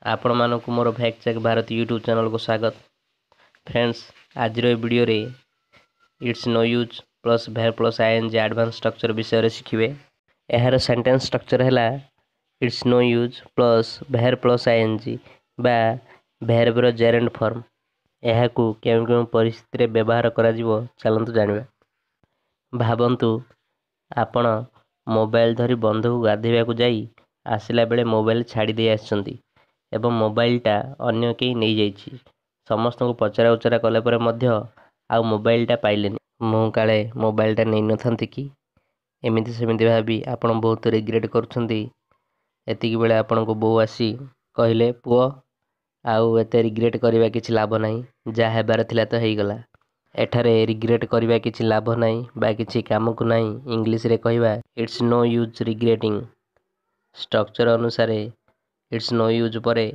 ଆପଣମାନଙ୍କୁ ମୋର fact check Bharat YouTube ଚ୍ୟାନେଲକୁ ସ୍ୱାଗତ। ଫ୍ରେଣ୍ଡସ୍, ଆଜିର ଏ ଭିଡ଼ିଓରେ "It's no use plus verb plus ing" advance structure ବିଷୟରେ ଶିଖିବେ। ଏହାର ସେଣ୍ଟେନ୍ସ ଷ୍ଟ୍ରକ୍ଚର ହେଲା "It's no use plus verb plus ing" ବା ଭେର୍ବର ଜେରେଣ୍ଡ ଫର୍ମ। ଏହାକୁ କେଉଁ କେଉଁ ପରିସ୍ଥିତିରେ ବ୍ୟବହାର କରାଯିବ, ଚାଲନ୍ତୁ ଜାଣିବା। ଭାବନ୍ତୁ, ଆପଣ ମୋବାଇଲ ଧରି ବନ୍ଧକୁ ଗାଧୋଇବାକୁ ଯାଇ ଆସିଲା ବେଳେ ମୋବାଇଲ ଛାଡ଼ି ଦେଇ ଆସିଛନ୍ତି ଏବଂ ମୋବାଇଲଟା ଅନ୍ୟ କେହି ନେଇଯାଇଛି। ସମସ୍ତଙ୍କୁ ପଚରା ଉଚରା କଲା ପରେ ମଧ୍ୟ ଆଉ ମୋବାଇଲଟା ପାଇଲେନି। ମୁଁ କାଳେ ମୋବାଇଲଟା ନେଇନଥାନ୍ତି କି, ଏମିତି ସେମିତି ଭାବି ଆପଣ ବହୁତ ରିଗ୍ରେଟ୍ କରୁଛନ୍ତି। ଏତିକି ବେଳେ ଆପଣଙ୍କୁ ବୋଉ ଆସି କହିଲେ, "ପୁଅ, ଆଉ ଏତେ ରିଗ୍ରେଟ୍ କରିବା କିଛି ଲାଭ ନାହିଁ। ଯାହା ହେବାର ଥିଲା ତ ହେଇଗଲା।" ଏଠାରେ ରିଗ୍ରେଟ୍ କରିବା କିଛି ଲାଭ ନାହିଁ ବା କିଛି କାମକୁ ନାହିଁ, ଇଂଲିଶରେ କହିବା "It's no use regretting"। Structure ଅନୁସାରେ it's no use ପରେ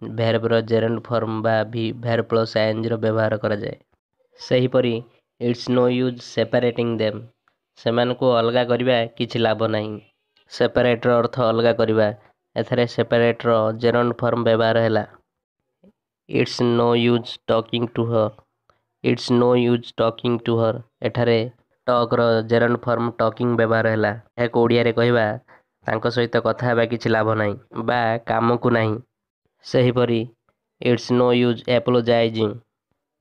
ଭେର୍ବର ଜେରେଣ୍ଡ ଫର୍ମ ବା ଭି ଭେର୍ବ ପ୍ଲସ୍ ଆଇଏନ୍ଜିର ବ୍ୟବହାର କରାଯାଏ। ସେହିପରି "It's no use separating them." ସେମାନଙ୍କୁ ଅଲଗା କରିବା କିଛି ଲାଭ ନାହିଁ। ସେପାରେଟ୍ର ଅର୍ଥ ଅଲଗା କରିବା। ଏଥିରେ ସେପାରେଟ୍ର ଜେରଣ୍ଡ ଫର୍ମ ବ୍ୟବହାର ହେଲା। It's no use talking to her. It's no use talking to her. ଏଠାରେ ଟକ୍ର ଜେରଣ୍ଡ ଫର୍ମ ଟକିଂ ବ୍ୟବହାର ହେଲା। ଏହାକୁ ଓଡ଼ିଆରେ କହିବା, ତାଙ୍କ ସହିତ କଥା ହେବା କିଛି ଲାଭ ନାହିଁ ବା କାମକୁ ନାହିଁ। ସେହିପରି "It's no use apologizing."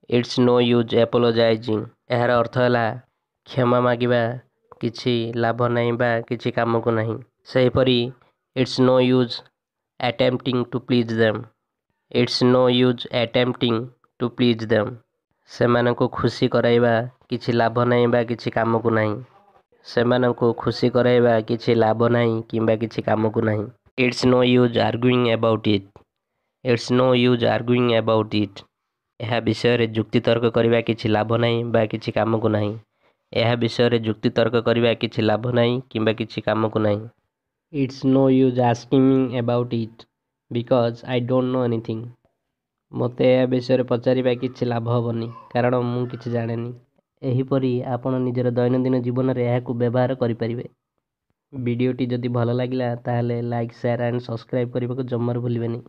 It's no use apologizing. ଏହାର ଅର୍ଥ ହେଲା କ୍ଷମା ମାଗିବା କିଛି ଲାଭ ନାହିଁ ବା କିଛି କାମକୁ ନାହିଁ। ସେହିପରି "It's no use attempting to please them." It's no use attempting to please them. ସେମାନଙ୍କୁ ଖୁସି କରାଇବା କିଛି ଲାଭ ନାହିଁ ବା କିଛି କାମକୁ ନାହିଁ। ସେମାନଙ୍କୁ ଖୁସି କରାଇବା କିଛି ଲାଭ ନାହିଁ କିମ୍ବା କିଛି କାମକୁ ନାହିଁ। It's no use arguing about it. It's no use arguing about it. ଏହା ବିଷୟରେ ଯୁକ୍ତିତର୍କ କରିବା କିଛି ଲାଭ ନାହିଁ ବା କିଛି କାମକୁ ନାହିଁ। ଏହା ବିଷୟରେ ଯୁକ୍ତିତର୍କ କରିବା କିଛି ଲାଭ ନାହିଁ କିମ୍ବା କିଛି କାମକୁ ନାହିଁ। It's no use asking me about it because I don't know anything. ମୋତେ ଏହା ବିଷୟରେ ପଚାରିବା କିଛି ଲାଭ ହେବନି, କାରଣ ମୁଁ କିଛି ଜାଣେନି। ଏହିପରି ଆପଣ ନିଜର ଦୈନନ୍ଦିନ ଜୀବନରେ ଏହାକୁ ବ୍ୟବହାର କରିପାରିବେ। ଭିଡ଼ିଓଟି ଯଦି ଭଲ ଲାଗିଲା, ତାହେଲେ ଲାଇକ୍, ସେୟାର ଆଣ୍ଡ ସବସ୍କ୍ରାଇବ୍ କରିବାକୁ ଜମାରୁ ଭୁଲିବେନି।